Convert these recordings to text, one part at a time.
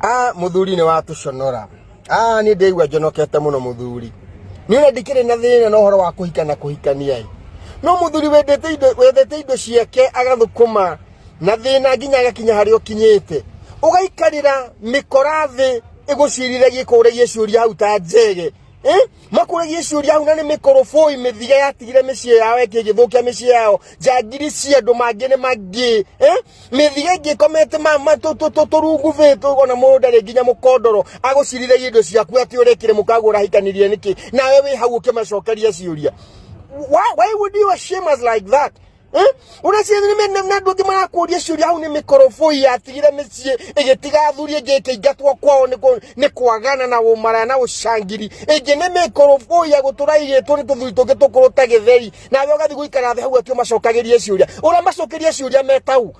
Ah, muthuri nĩ watũconora. Ah, niĩ ndĩigua njonokete mũno mũthuri. Niĩ ona ndikĩrĩ na thĩna na ũhoro wa kũhika na kũhikania ĩ. No mũthuri wendete indo wendete indo ciake agathũkũma na thĩna nginya agakinya harĩa ũkinyĩte. Ũgaikarĩra mĩkora thĩ ĩgũcirithagia ĩkũragia ciũria hau ta njege. Eh? Makũragia ciũria hau na nĩ mĩkoroboi mĩthige yatigire mĩciĩ yao ĩkĩgĩthũkia mĩciĩ yao. Njangiri cia andũ mangĩ nĩ mangĩ. Eh? Mĩthige ĩngĩ ĩkomete tũrungubĩtwo ona mũndũ ndarĩ nginya mũkondoro agũcirithagia indo ciaku atĩ ũrekire mũkaguo ũrahikanirie nĩkĩ nawe wĩ hau ũkĩmacokeria ciũria. Why would you shame us like that? Eh? Ũreciria na andũ angĩ marakũria ciũria hau nĩ mĩkoroboi yatigire mĩciĩ ĩgĩtiga athuri ĩngĩ ĩkĩingatwo kwao nĩ kwagana na ũmaraya na ũcangiri ĩngĩ nĩ mĩkoroboi ya gũtũra igĩtwo nĩ tũthuri tũngĩ tũkũrũ ta gĩtheri nawe ũgathiĩ gũikara thĩ hau atĩ ũmacokagĩrie ciũria ũramacokeria ciũria metau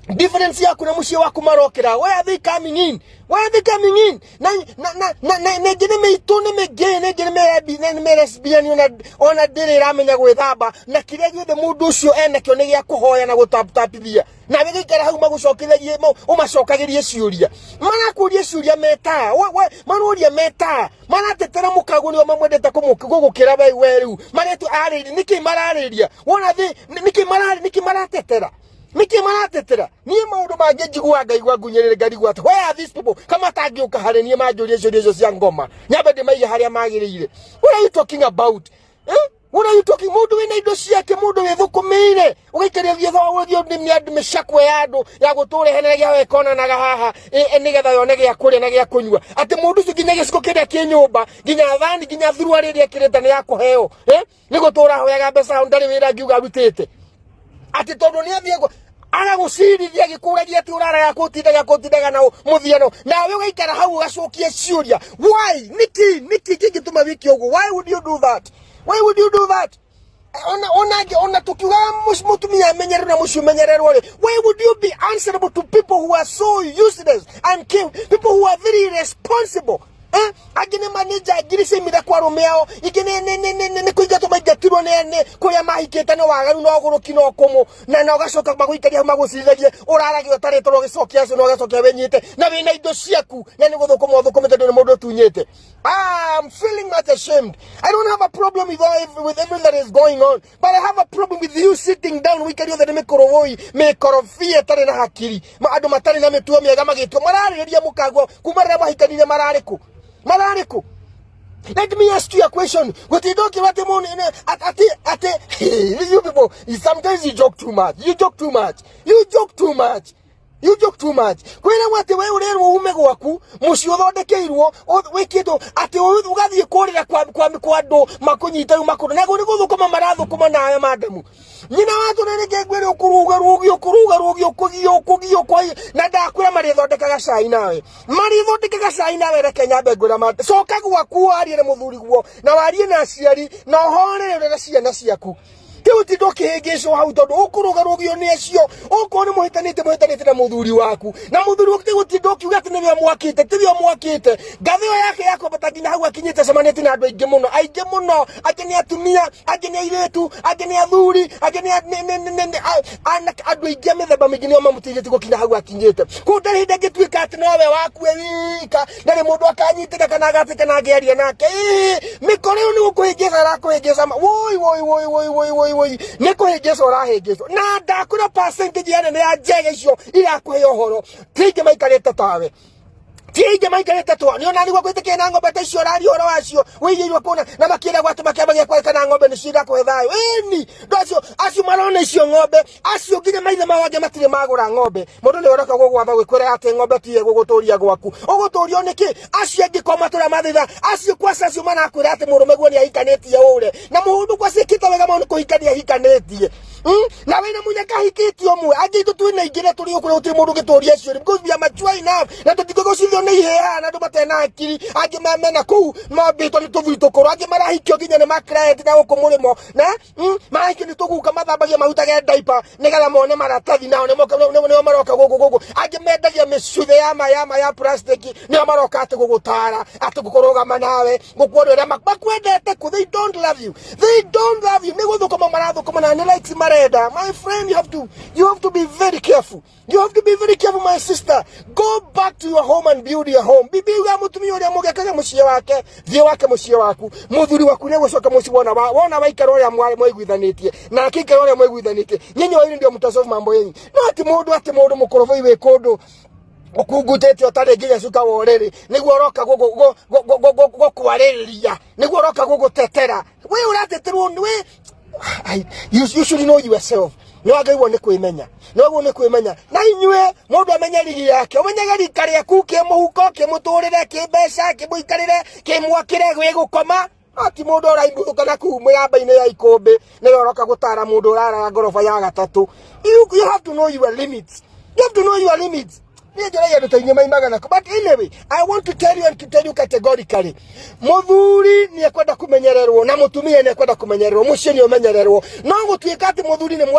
difference yaku na muciĩ waku marokĩra. Where are they coming in? Where are they coming in? Na na na na na na ĩngĩ nĩ mĩitũ nĩ mĩgay nĩ ĩngĩ nĩ mĩlesbian ona ndĩrĩ ĩramenya gwĩthamba na kĩrĩa gĩothe mũndũ ũcio enakĩo nĩ gĩa kũhoya na gũtaputapithia nawe gĩikara hau magũcokithagie ũmacokagĩrie ciũria marakũria ciũria metaa maroria metaa maratetera mũkaguo nĩo mamwendete gũgũkĩra we we rĩu maretu arĩria nĩkĩ mararĩria wona thĩ nĩkĩ mararĩ nĩkĩ maratetera nĩkĩ maratetera niĩ maũndũ mangĩ njiguaga ngaigua ngunyĩrĩre ngarigwo atĩ where are these people kama matangĩũka harĩ niĩ manjũrie ciũria icio cia ngoma nyambe ndĩmaige harĩa magĩrĩire. What are you talking about, eh? What are you talking? Mũndũ wĩna indo ciake, mũndũ wĩthũkũmĩire, ũgaikaria thiĩ ũthiĩ mĩcakwe ya andũ ya gũtũra ĩheneregia hau ĩkonanaga haha nĩgetha yone gĩa kũrĩa na gĩa kũnyua. Atĩ mũndũ ũcio nginya gĩciko kĩrĩa kĩ nyũmba, nginya thani, nginya thuruarĩ ĩrĩa ĩkĩrĩte nĩ ya kũheo. Eh? Nĩ gũtũra ahoyaga mbeca hau ndarĩ wĩra ngiuga arutĩte. Atĩ tondũ nĩ athiĩ agagũcirithia agĩkũragia atĩ ũraraga kũtindaga kũtindaga na mũthiano nawe ũgaikara hau ũgacokia ciũria. Why? Nĩkĩ? Nĩkĩ kĩngĩtũma wĩke ũguo? Why would you do that? Why would you do that? Ona ona ona tukiugaga mũtumia amenyererwo na mũciĩ ũmenyererwo rĩ, why would you be answerable to people who are so useless and people who are very irresponsible? Eh? Angĩ nĩ manĩnja ngiri ciaimire kwa arũme ao, ingĩ nĩ kũingatwo maingatirwo nĩ kũrĩa mahikĩte na waganu na ũgũrũki na ũkũmũ na ũgacoka magũikaria hau magũcirithagie ũraragia ũtarĩ toro ũgĩcokia acio na ũgacokia wĩnyite na wĩna indo ciaku na nĩ gũthũkũma ũthũkũmĩte ndũrĩ mũndũ ũtunyĩte. I'm feeling much ashamed. I don't have a problem with all, with everything that is going on, but I have a problem with you sitting down wikaria othe nĩ mĩkoroboi mĩkorobia ĩtarĩ na hakiri andũ matarĩ na mĩtugo mĩega magĩtua mararĩrĩria mũkaguo kuma rĩrĩa mahikanire mararĩ kũ mararĩ kũ. Let me ask you a question. Gũtinda ũkĩrwo atĩ mũndũ atĩ atĩ you people, sometimes you joke too much. You joke too much. You joke too much. You joke too much. Kwĩragwo atĩ we ũrerwo ume gwaku mũciĩ ũthondekeirwo wĩkĩtwo atĩ ũgathiĩ kũrĩra kwa andũ makũnyite rĩu makũrũ naguo nĩ gũthũkũma marathũkũma nawe madamu nyina wa tũrĩ rĩngĩ ngwĩre ũkũruga rũgi ũkũruga rũgi ũkũgio ũkũgio kwa na ndakwĩra marĩthondekaga cai nawe marĩthondekaga cai nawe reke nyambe ngwĩra ma coka gwaku warie na mũthuri guo na warie na aciari na ũhorere ũrere ciana ciaku kĩu ti ndũkĩhĩngĩcwo hau tondũ ũkũrũgarũgio nĩ acio okorwo nĩ mũhĩtanĩte mũhĩtanĩte na mũthuri waku na mũthuri waku tigũtinda ũkiuga atĩ nĩwe mwakĩte tiwe mwakĩte ngathĩ ĩyo yake ya kwambata nginya hau akinyĩte acemanĩtie na andũ aingĩ mũno aingĩ mũno angĩ nĩ atumia angĩ nĩ airĩtu angĩ nĩ athuri angĩ nĩ anake andũ aingĩ a mĩthemba mĩingĩ nĩo mamũteithĩtie gũkinya hau akinyĩte kũu ndarĩ hĩndĩ angĩtuĩka atĩ nowe wakue wika ndarĩ mũndũ akanyitĩra kana agatĩka na angĩaria nake. Ĩĩ, mĩkora ĩyo nĩ gũkũhĩngĩca arakũhĩngĩca woi woi woi woi woi woi woi nĩ kũhĩngĩca ũrahĩngĩcwo na ndakwĩra percentage ya nene ya njege icio irakũhe ũhoro ti aingĩ maikarĩte tawe ti aingĩ maikarĩte twa nĩ ona nĩguo gwĩtĩkĩra na ng'ombe ta icio ũraria ũhoro wacio wĩigĩirwo kũna na makĩragwo atĩ makĩambagia kwarĩka na ng'ombe nĩcio irakũhe thayũ ĩni ndo acio acio marona icio ng'ombe acio nginya maithe mao angĩ matirĩ magũra ng'ombe mũndũ nĩ ũroka gũgwatha gwĩkwĩra atĩ ng'ombe tiye gũgũtũria gwaku ũgũtũrio nĩkĩ acio angĩ ko matũra mathitha acio kwaca acio marakwĩra atĩ mũrũme guo nĩ ahikanĩtie ũre na mũndũ kwaca ĩkĩte wega mũno nĩ kũhikania ahikanĩtie. Na wĩna mũnyaka ahikĩtie ũmwe angĩ itũ twĩna aingĩ na tũrĩ ũkũrĩa gũtirĩ mũndũ ũngĩtũria ciũria because we are mature enough na tũtingĩgũcithio. nĩ ihĩhaha na andũ matarĩ na akiri, angĩ mena kũu mambĩtwo nĩ tũthuri tũkũrũ, angĩ marahikio nginya nĩ ma client na gũkũ mũrĩmo na marahikio nĩ tũguka mathambagia marutage diaper nĩgetha mone maratathi, nao nĩo maroka gũkũ gũkũ. Angĩ mendagia mĩcuthĩ ya ma ya ma ya plastic, nĩo maroka atĩ gũgũtara, atĩ gũkũrũgama nawe, gũkuona ũrĩa makwendete kũ. They don't love you, they don't love you. Nĩ gũthũkũma marathũkũma na nĩ likes marenda. My friend, you have to be very careful. You have to be very careful, my sister. Go back to your home and build your home. Bibi uga mutumia uria mugekaga muciĩ wake, thiĩ wake muciĩ waku. Muthuri waku nĩ egũcoka muciĩ wona wa wona waikara ũrĩa mwaiguithanĩtie. Na akĩikara ũrĩa mwaiguithanĩtie. Nyinyi wawili ndio mtasolve mambo yenyu. No ati mundu mũkoroboi wĩ kũndũ ũkungutĩte ũtarĩ nginya cuka wa ũrĩrĩ nĩguo ũroka gũkwarĩrĩria, nĩguo ũroka gũgũtetera. We ũrateterwo nĩ we. You should know yourself. Nĩ wagĩrĩirwo nĩ kwĩmenya, nĩ wagĩrĩirwo nĩ kwĩmenya. Na inyuĩ mũndũ amenye rigi yake, ũmenyage rika rĩaku kĩmũhuko, kĩmũtũrĩre, kĩmbeca, kĩmũikarĩre, kĩmwakĩre, gwĩgũkoma. No ti mũndũ ũraimbuthũka na kũu mĩgamba-inĩ ya ikũmbĩ nĩwe ũroka gũtara mũndũ ũrarara ngoroba ya gatatũ. You have to know your limits. You have to know your limits. Niĩ njũragia andũ ta inyuĩ maimaga nako. But anyway, I want to tell you and to tell you categorically, mũthuri nĩ ekwenda kũmenyererwo na mũtumia nĩ ekwenda kũmenyererwo, mũciĩ nĩ ũmenyererwo. No gũtuĩka atĩ mũthuri nĩ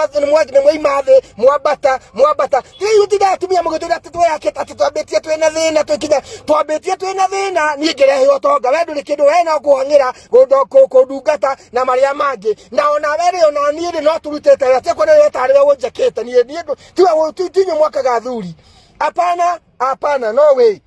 mwaima thĩ, mwambata mwambata, tigai gũtinda atumia mũgĩtwĩra atĩ tweyakĩte, atĩ twambĩtie twĩna thĩna, twĩkinya twambĩtie twĩna thĩna. Niĩ ngĩrehe ũtonga, we ndũrĩ kĩndũ, we no kũhang'ĩra kũndungata na marĩa mangĩ. Na ona we rĩ, ona niĩ rĩ, no tũrutĩte wĩra, tiga kuona we tarĩ we ũnjakĩte niĩ. Niĩ tiwe tinyu mwakaga athuri. Hapana, hapana, no way,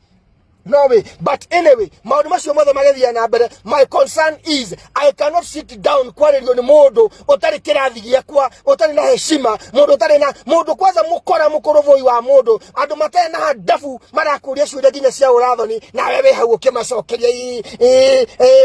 no way. But anyway, maũndũ macio mothe magĩthiĩ na mbere, my concern is I cannot sit down kwarĩrio nĩ mũndũ ũtarĩ kĩrathi gĩakwa, ũtarĩ na heshima, mũndũ ũtarĩ na mũndũ kwanza mũkora mũkũrũbũi wa mũndũ, andũ matarĩ na handabu marakũria ciũria nginya cia ũrathoni, nawe wĩ hau ũkĩmacokeria.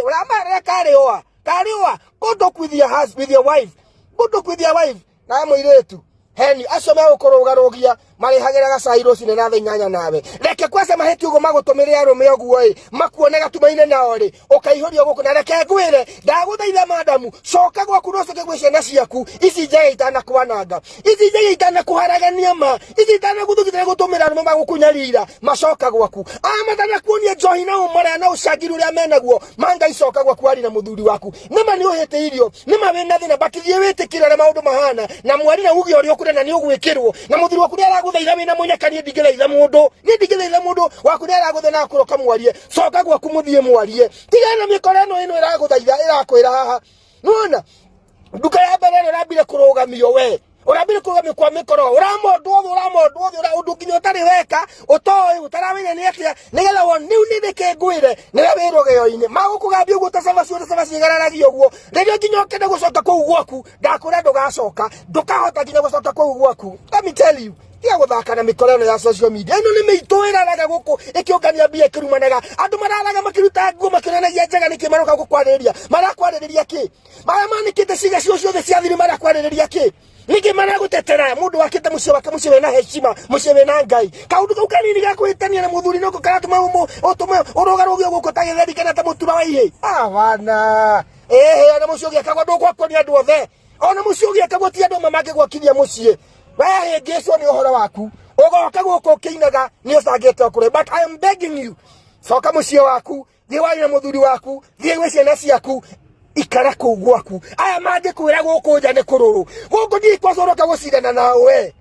Ũramarera karĩũa karĩũa. Go talk with your husband, with your wife. Go talk with your wife. Na mũirĩtu heni acio megũkũrũgarũgia marĩhagĩra gacai rũcinĩ na thaa 8 nawe reke kwanza mahĩtia ũguo magũtũmĩre arũme ũguo ĩ makuone gatumaine nao rĩ ũkaihũrio gũkũ. Na reke ngwĩre, ndagũthaitha madamu, coka gwaku na ũcoke gwĩ ciana ciaku. Ici njege itanakwananga, ici njege itanakũharagania ma, ici itanagũthũkithia gũtũmĩra arũme magũkũnyarira, macoka gwaku. Aya matanakuonia njohi na ũmaraya na ũcangiri ũrĩa menaguo manga, icoka gwaku wari na mũthuri waku. Nĩma nĩ ũhĩtĩirio, nĩma wĩna thĩna, but thiĩ wĩtĩkĩre ũrĩa maũndũ mahana na mwari na uge ũrĩa ũkũrenda na nĩ ũgwĩkĩrwo. Na mũthuri waku nĩ aragũthaitha wĩna mũnyaka. Niĩ ndingĩthaitha mũndũ, niĩ ndingĩthaitha mũndũ waku nĩ aragũthaitha na akũroka mwarie. Coka gwaku mũthiĩ mwarie, tigana na mĩkora ĩno ĩno ĩragũthaitha ĩrakwĩra haha. Nĩwona nduka ya mbere ĩrĩa ũrambire kũrũgamio, we ũrambire kũrũgamio kwa mĩkoro, ũramondwo othe, ũramondwo othe, ũndũ nginya ũtarĩ weka, ũtoĩ, ũtaramenya nĩ atĩa, nĩgetha wone rĩu nĩ nĩkĩ ngwĩre nĩwe wĩ rũgĩo-inĩ magũkũgambia ũguo ta cabaci, ũrĩa cabaci ĩgararagia ũguo. Rĩrĩa nginya ũkenda gũcoka kũu gwaku, ndakwĩra ndũgacoka, ndũkahota nginya gũcoka kũu gwaku. Let me tell you, tiga gũthaka na mĩkora ĩno ya social media. Ĩno nĩ mĩitũ ĩraraga gũkũ ĩkĩũngania mbia, ĩkĩrumanaga andũ mararaga makĩruta nguo makĩonanagia njega. Nĩkĩ maroka gũkwarĩrĩria? Marakwarĩrĩria kĩ? Maya manĩkĩte ciĩga cio ciothe cia thiri, marakwarĩrĩria kĩ? Ningĩ maragũtetera mũndũ wakĩte mũciĩ wake, mũciĩ wĩna heshima, mũciĩ wĩna Ngai. Kaũndũ kau kanini ga kũhĩtania na mũthuri noko karatũma ũtũme ũrũgarũge gũkũ ta gĩtheri kana ta mũtura wa ihĩ. Abana ĩhĩ, ona mũciĩ ũgĩakagwo ndũgwakwo nĩ andũ othe. Ona mũciĩ ũgĩakagwo ti andũ amwe mangĩgwakithia mũciĩ. We hĩngĩcwo nĩ ũhoro waku, ũgoka gũkũ ũkĩinaga nĩ ũcangĩte kũrĩ. But I am begging you, coka mũciĩ waku, thiĩ warie na mũthuri waku, thiĩ gwĩ ciana ciaku, ikara kũu gwaku. Aya mangĩkwĩra gũkũ nja nĩ kũrũrũ, gũkũ ndiĩ kwacoroka gũcindana nawe.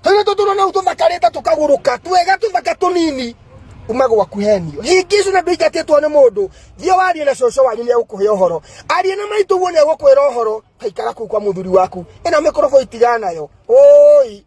Tũrĩa tũtũrona tũthakarĩte tũkagũrũka twega tũthaka tũnini, uma gwaku henio hingicwo na ndũingatĩtwo nĩ mũndũ. Thiĩ warie na cũcũ wanyu, nĩ egũkũhe ũhoro. Arie na maitũ guo, nĩ egũkwĩra ũhoro. Taikara kũu kwa mũthuri waku, ĩno mĩkorobo itiganayo ũi.